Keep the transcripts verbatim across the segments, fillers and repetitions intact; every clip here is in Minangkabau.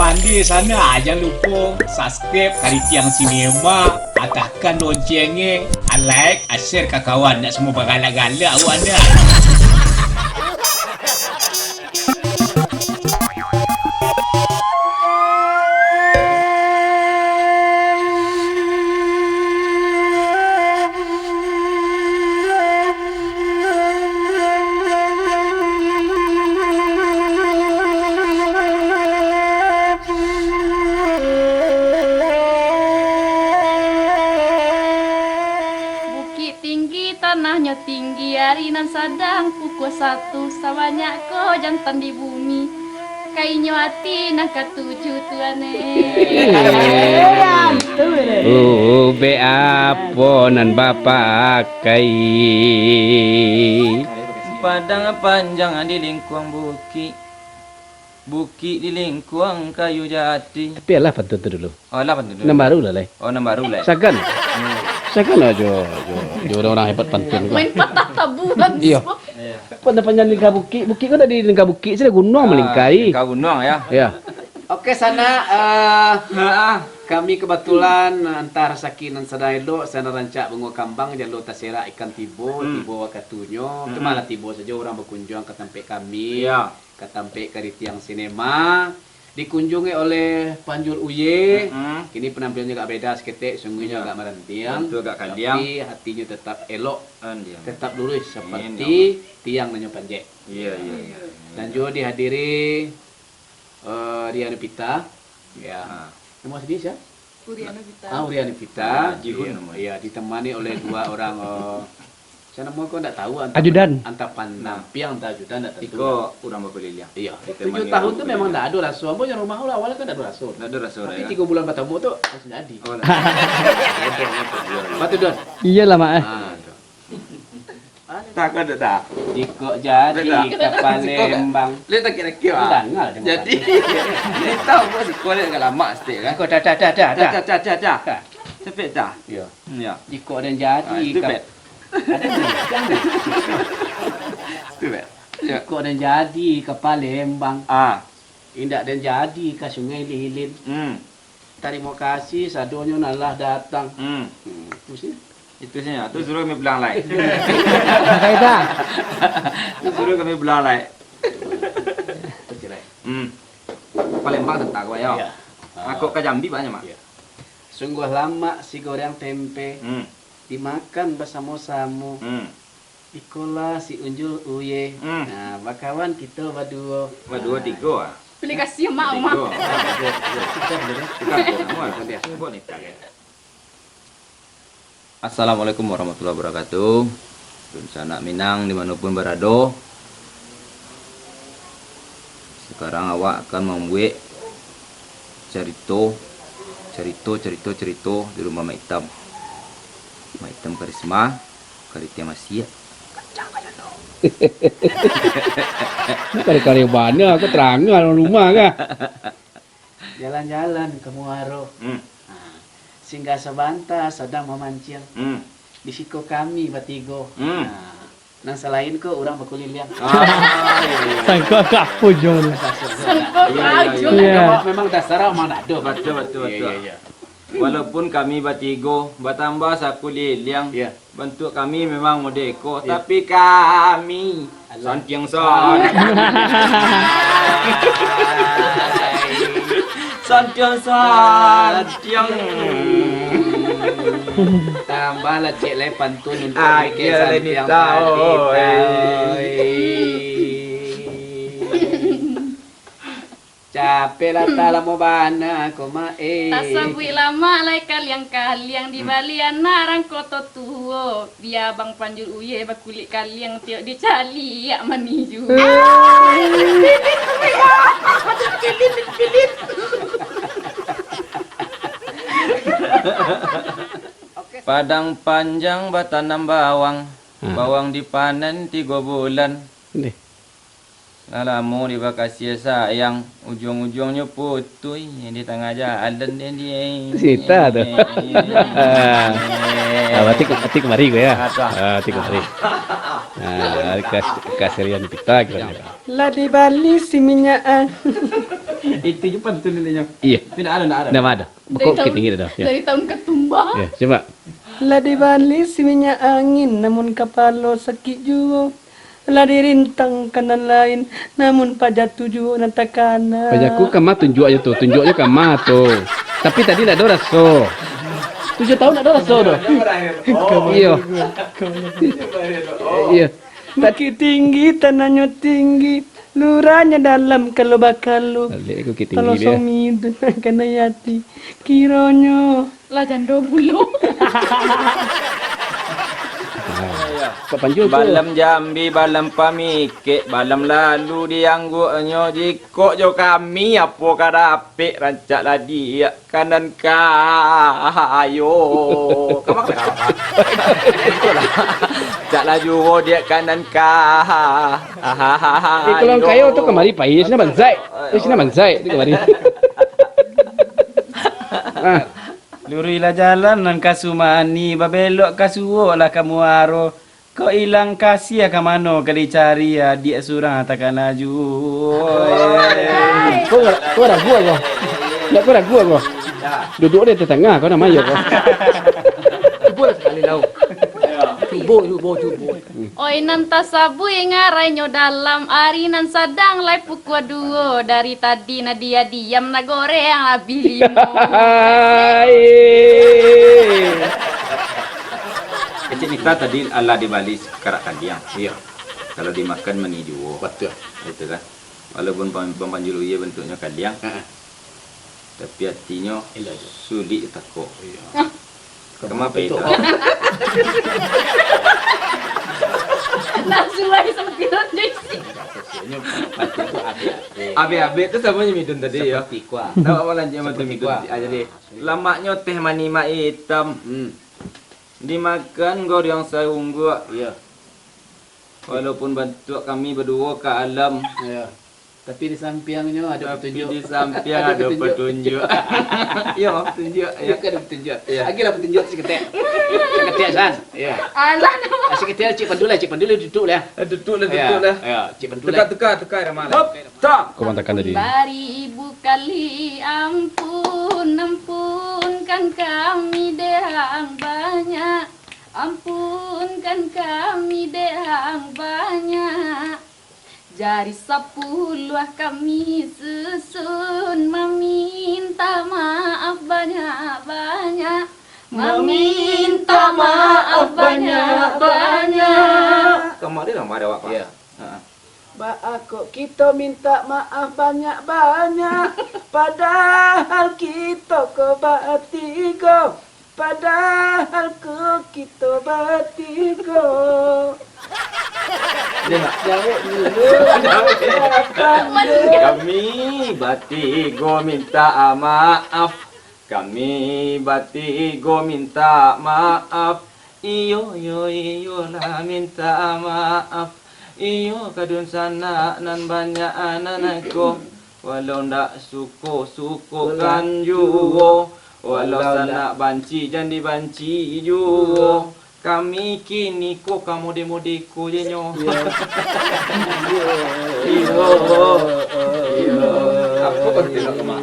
Ande sana, ah, jan lupo subscribe Karitiang Sinema, atahkan loncengnya, ah, like, ah, share ka kawan, nak semua bagalak-galak awak anda. Bukik tinggi, tanahnyo tinggi, ari nan sadang pukua satu, sabanyak ko jantan di bumi. Ka inyo ati nan katuju, Tuan, eh. Ubek apo nan bapakai? Padang panjang di lingkuang bukik, bukik di lingkuang kayu jati. Tapi alah pantun tu dulu. Oh, alah pantun dulu. Nan baru lah, lai. Oh, nan baru lah. Sagan. Hmm. Sagan aja, aja. Dia orang-orang hebat pantun ko. Main patah tabuhan. Iya. Iya. Apa namanya, lingkar bukik? Bukik kan tadi lingkar bukik, sini gunung Ah, melingkari. Lingkar gunung, ya. Ya. Oke, sana, eh, Ha, ah. kami kebetulan antah rasaki nan sadang elok, sadang rancak bungo kambang, jalur taserak ikan tibo, Hmm. tibo wakatunyo. Hmm. Tu malah tibo saja orang berkunjung ke tempat kami, Ya. ke tempat Karitiang Sinema. Dikunjungi oleh Panjul Uye. Mm-mm. Kini penampilannya agak beda saketek, sungguhnyo Ya. agak marantiang. Betul, agak kaliang. Tapi hatinyo tetap elok, Andiang. tetap lurus Amin, seperti ya Allah. tiang nan nyo panjek. Iya, iya, iya. Dan juga dihadiri, eh, Rian Pita. Ya. Ah. Nama asli siapa? Uriana Vita. Ah, Uriana Vita. Ah, Jihun Iya, namanya. iya, ditemani oleh dua orang, eh, siapa nama ko ndak tahu, antah Ajudan. antah pan-, Nah. nampiang, antah ajudan, ndak tentu. Iko urang bakuliliang. Iya. Ditemani Tujuh tahun urang tu memang bakuliliang. ndak ado raso. Ambo yang rumah awal kan ndak ado raso. Ndak ado raso, Tapi ya. tiga bulan pertama tu langsung jadi. Oh, lah. Betul, betul. Iya, iya. Betul, Don? Iyalah, Mak, eh. Ah, tu. Takah dak, tak? Jikok jadi Dak, tak. ka Palembang. Lek tak kira-kira. Dengar je, Jadi, Mak. ni tahu kau siko lek agak lamak sitik, kan? Jikok dah, dah, dah, dah, Dah, dah. dah, dah, dah. Dah. Sampai dah. Ya. Hmm, ya. Jikok den jadi Ah, itu ka bad. Ada ni, jangan. Itu bad. Ya. Jikok den jadi ka Palembang. Ah. Indak den jadi ka Sungai Lilin. Hmm. Tarimo kasih sadonyo nan lah datang. Hmm. Hmm, itu sih. Itu sih, ya. Tu suruh kami pulang lai. Pakai dah. Tu suruh kami pulang lai. Tercerai. Hmm. Palembang tentang kau, ya. Ya. Aku ke Jambi banyak, Mak. Ya. Sungguh lamak si goreng tempe. Hmm. Dimakan basamo-samo. Hmm. Ikolah si Unjul Uye. Hmm. Nah, bakawan kito baduo. Baduo, Nah. tigo, ah. Pilih kasih mak, Tigo. mak. Tigo, tigo. Tigo, tigo. Tigo, tigo. Tigo, tigo. Assalamualaikum warahmatullahi wabarakatuh. Dunsanak Minang dimanapun barado. Sekarang awak akan mambuek carito, carito, carito, carito di rumah Mak Itam. Mak Itam Karisma, Karitiang Masiak. Kacang ka jando. Kali-kali bana aku terangah dalam rumah kah? Jalan-jalan ka Muaro. Hmm. Ha. Singgah sabanta sadang mamanciang. Hmm. Di siko kami batigo. Hmm. Ha. Nan salain ko urang bakuliliang. Ah, iya, iya. Sangko ka apo jo tu? Sangko Iya, iya, ka ajo. iya. Iya. Memang, memang dasar Manado. Betul, betul, Iya, betul. iya, iya. Walaupun kami batigo, batambah sakuliliang, Iya. bantuak kami memang modeko, Iya. tapi kami Alah. santiang san. Santiang san. Tiang. Tambahlah cek lai pantun untuk Ah, bikin kira lai santiang minta, tadi, oi. Oi. Capek lah, tak lamo bana ko, Mak, eh. Tasabuik lamak lai kaliang-kaliang, di Hmm. bali anak rang koto tuo. Bia Abang Panjul Uye bakulik kaliang, tiok dicaliak maniyu. Padang panjang batanam bawang, Hmm. bawang dipanen tigo bulan. Ndeh. Lah lamo dibakasiah sayang, ujuang-ujuangnyo putuih di tangah jalan, den, di. Sita tu. Ah. Ah, berarti, berarti kemari ko, ya? Ah, tu. Ah, berarti kemari. Ah, kas-, kasarian kita, kita. Lah dibali si minyak, ah. Itu je pantun nilainya. Iya. Tidak ada, tidak ada. Tidak ada. Dari Kok tahun, ketinggi dah. Ya. Dari tahun ketumbar. Ya, coba. Lah dibalisi minyak angin, namun kapalo sakik juo. Lah dirintang kanan lain, namun pajatu juo nan takana. Pajaku ka ma tunjuak je tu, tunjuak je ka ma tu. Tapi tadi ndak ado raso. Tujuah tahun ndak ado raso tu. Iyo. Iyo. Bukik tinggi, tanahnyo tinggi, lurahnyo dalam, kalau bakalu. Balik aku Bukik Tinggi kalau dia. Suami itu nak kanai hati, kironyo lah jando bulo. Pak Panjul tu. Balam jambi, balam pamikek, balam lalu diangguknyo, jikok jo kami, apo ka dapek, rancak lah diak kanan kayo. Kama ka dapek? Cak lah juo diak kanan ka. Eh, kalau kayo tu kamari pai, sini banzai. Eh, sini banzai tu kamari. Ah. Luruihlah jalan nan ka Sumani, babelok ka Suok lah ka Muaro. Kok ilang kasiah ka mano ka dicari, adiak surang takana juo. Kau, kau ragu ko? Ndak kau ragu ko? Duduk di tatangah kau namayo ko. Cubolah sakali lau. Cubo, cubo, cubo. Oi, nan tasabuik ngarainyo dalam ari nan sadang lai pukua duo. Dari tadi nah diam-diam, nah goreng lah bi limo. Kecil Nita tadi alah dibali sikarak kandiang. Iyo. Kalau dimakan mangi juo. Batua. Itu kan. Walaupun pam-, pampanjulu iyo bentuknyo kandiang. Heeh. Tapi atinyo sulik takok. Iyo. Kama beda? Nah, suai sampirun jo isi. Abih-abih tu samo jo Midun tadi, yo. Seperti kuah. Tahu apa lanjut sama Midun? Ah, jadi. Lamaknyo teh manih mak itam. Hmm. Dimakan goreng saungguak. Iyo. Walaupun bantuak kami baduo ka alam. Iyo. Tapi di sampiangnyo ado petunjuk. Tapi di sampiang ado petunjuk. Iyo, petunjuk. Iyo, kan ado petunjuk. Iyo. Agiahlah petunjuk saketek. Saketek, San. Iyo. Alah, nama? Ah, saketek, Cik Pandu lah, Cik Pandu lah duduk lah. Eh, duduk lah, duduk lah. Iyo, Cik Pandu lah. Tukar, tukar, tukar, Rama lah. Hop, tak. Kau mantakan tadi. Bari ibu kali ampun, ampunkan kami dek ang banyak. Ampunkan kami dek ang banyak. Jari sapuluah kami susun, maminta maaf banyak-banyak. Maminta maaf banyak-banyak. Kamari lah, mari awak, Pak. Iyo. Ha. Baa kok kito minta maaf banyak-banyak, padahal kito ko batigo. Padahal ko kito batigo. Jawek dulu. Kami batigo minta maaf. Kami batigo minta maaf. Iyo, iyo, iyo lah minta maaf. Iyo, ka dunsanak nan banyak nan ko. Walau ndak suko, sukokan juo. Walau sanak banci, jan dibanci juo. Kami kini ko ka mode-mode ko je nyo. Iyo. Iyo. Iyo. Apo konten nak, Mak?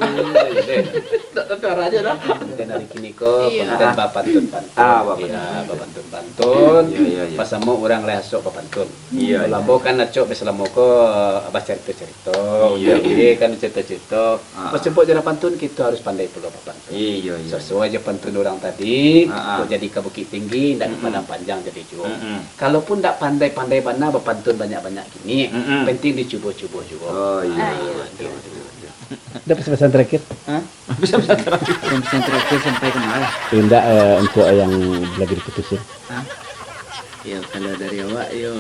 Tak, tak, tak, aja dah. Konten hari kini ko, iyo, konten bapantun-pantun. Ah, bapantun. Iyo, bapantun-pantun. Iyo, iyo, iyo. Pasamo urang lah asok bapantun. Iyo, iyo. Kalau ambo kan acok basalamo ko, bacarito-carito. Iyo, iyo. Kan carito-carito. Ah. Pas cubo jo lah pantun, kito harus pandai pulo bapantun. Iyo, iyo. Sasuai jo pantun urang tadi, ah, ah, kok jadi ka Bukik Tinggi, ndak di, mm-mm, Padang Panjang jadi juo. Mm-mm. Kalaupun ndak pandai-pandai bana bapantun banyak-banyak kini, mm-mm, penting dicubo-cubo juo. Oh, iyo. Ah, iyo. Betul, betul, betul. Ada pesan-pesan terakhir? Hah? Pesan-pesan terakhir. Pesan-pesan terakhir sampai ke mana? Indak, eh, untuk yang lagi diputusin. Hah? Yo, kalau dari awak, yo,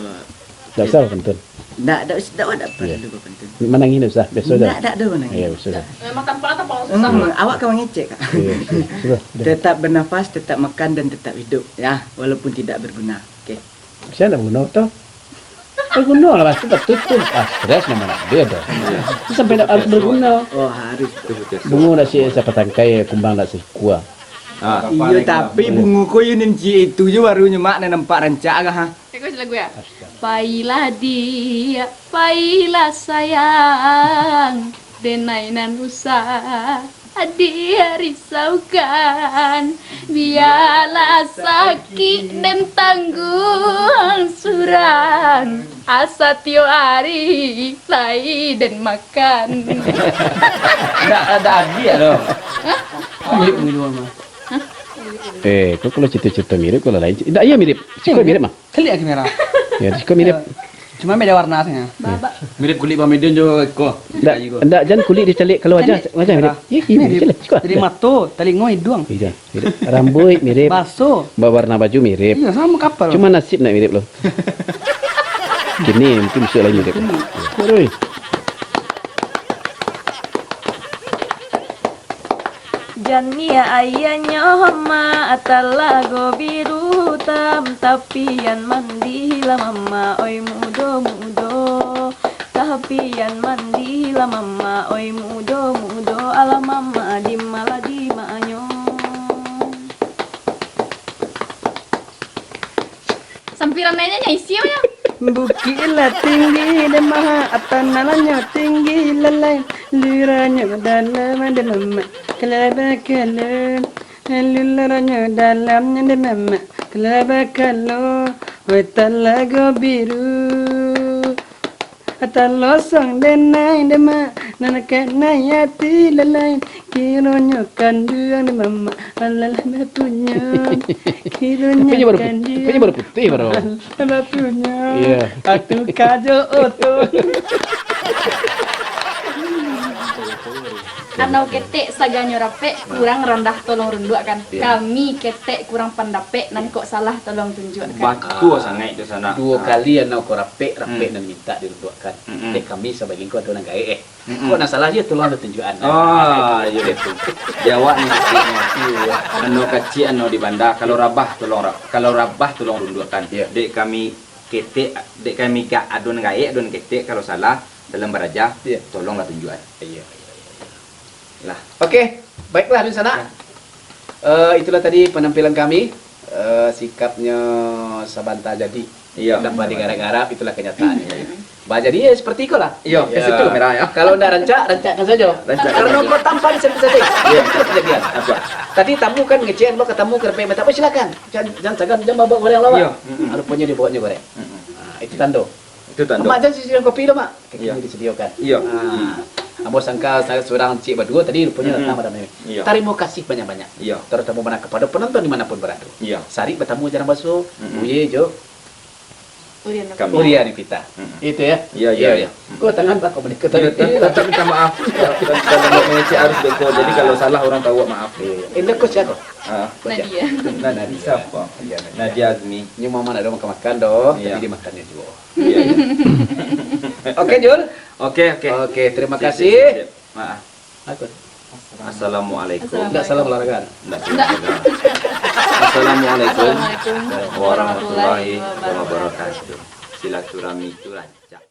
ndak usah bapantun. Ndak, ndak us-, ndak, ndak, iyo, perlu bapantun. Manangih ndak usah, biaso aja. Ndak, ndak ado manangih. Iyo, biaso aja. Ndak. Memang tanpa lah, tanpa susah. Hmm, awak ka mangecek, Kak. Iyo, sudah, sudah. Tetap bernafas, tetap makan, dan tetap hidup, ya, walaupun tidak berguna. Oke. Sia ndak baguno tu. Baguno lah, pasti batutup. Ah, stres nama nak dia tu. Itu sampai ndak harus berguna. Oh, harus. Bungo ndak si-, siapa tangkai, kumbang ndak sikua. Ah. Iyo, tapi bungo ko yo nan ciek itu je baru nyo, Mak, nan nampak rancak agak, ha. Cek ko lagu ya. Pailah diak, pailah sayang. Denai nan usah dirisaukan, bialah sakik den tangguang surang, asa tiok ari lai den makan. Ndak ada habis doh. Mirip ngilu mah. Eh, kau kalau cerita-cerita mirip, kalau lain, ndak iya mirip. Siko mirip mah. Kaliak kamera. Ya, siko mirip. Cuma beda warna saja. Babak. Mirip kulik Bang Medan jo ko. Ndak, ndak jan kulik dicaliak kalau wajah, wajah mirip. Iya, iya mirip lah. Siko. Jadi mato, talingo, iduang. Iya, mirip. Rambuik mirip. Baso. Bawarna baju mirip. Iya, sama kapal. Cuma nasib ndak mirip loh. Kini mungkin bisa lain mirip. Oi. Jan niaik aianyo mamak, talago biru tam, tapian mandilah mamak, oi mudo-mudo. Tapian mandilah mamak, oi mudo-mudo, alah mamak, dimalah dimaknyo. Sampiran naiaknyo isi yo. Bukik lah tinggi dek mamak, tanah lanyo tinggi lalai, luranyo dalam dek mamak, kalaba kalun, luranyo dalam dek mamak, kalaba kalun, oi talago biru. Talosong denai dek mak, nan kanai ati lalai, kironyo kanduang dek mamak, alah bapunyo, kironyo Rupanya baru put- kanduang. rupanya baru putih baru. Bapunyo. Iya. Atu kajo oto. Anau ketek saganyo rapek, kurang randah tolong runduakkan. Iya. Kami ketek kurang pandapek, nan kok salah tolong tunjuakkan. Batua sangaik tu sanak. Duo Ah. kali anau ko rapek, rapek Hmm. nan minta dirunduakkan. Mm-mm. Dek kami sabagai ko ado nan gaek eh. Mm-mm. Kok nan salah je tolong ado tunjuakan. Ah, iya betul. Jawab ni kecil ni. Anau kacik anau di banda. Kalau rabah tolong ra- kalau rabah tolong runduakkan. Iya. Dek kami ketek, dek kami gak ado nan gaek, ado nan ketek, kalau salah dalam baraja, Iya. tolonglah tunjuakan. Iya. Lah. Oke, baiklah di sana. Eh, itulah tadi penampilan kami. Eh, sikapnya sabanta jadi. Iya. Tanpa digarap-garap, itulah kenyataannya. Bah, jadi ya seperti itulah. Iya, ke situ merah ya. Kalau ndak rancak, rancakkan saja. Rancakkan Karena saja. kau tampan sampai saja. Iya. Itulah kejadian. Apa? Tadi tamu kan ngecek, mau ketemu kerpek mata apa silakan. Jangan jangan jangan bawa goreng lawan. Iya. Mm-mm. Rupanya dia bawanya goreng. Mm-mm. Nah, itu tando. Itu tando. Mak jangan sediakan kopi lo, Mak. Kini Iya. disediakan. Iya. Ah. Ambo sangka sa- seorang cik berdua tadi rupanya Mm-mm. datang pada malam ini. Iya. Terima kasih banyak-banyak. Iya. Terutama bana kepada penonton dimanapun berada. Iya. Sari bertamu jarang baso, Mm-mm. Buye jo Urian Kami. Uria ni pita. Mm-mm. Itu ya. Iya, iya, iya. Kau tangan pak kau menikah Iya, tadi. tak, tak minta maaf. Dan, dan mengecek harus beko. Jadi kalau salah orang tahu maaf. Iya. Ini kau siapa? Ah. Nadia. Nadia siapa? Iya, Nadia. Nadia Azmi. Ini mama nak ada makan-makan doh, Iya. tapi dia makannya juga. Iya, iya. Oke, Jul. Oke, oke. Oke, terima Sip, kasih. sip, sip, sip. Maaf. Aku. Assalamualaikum. Enggak salam olahraga. Nggak. Assalamualaikum Assalamualaikum warahmatullahi wabarakatuh. Silaturahmi itu rancak.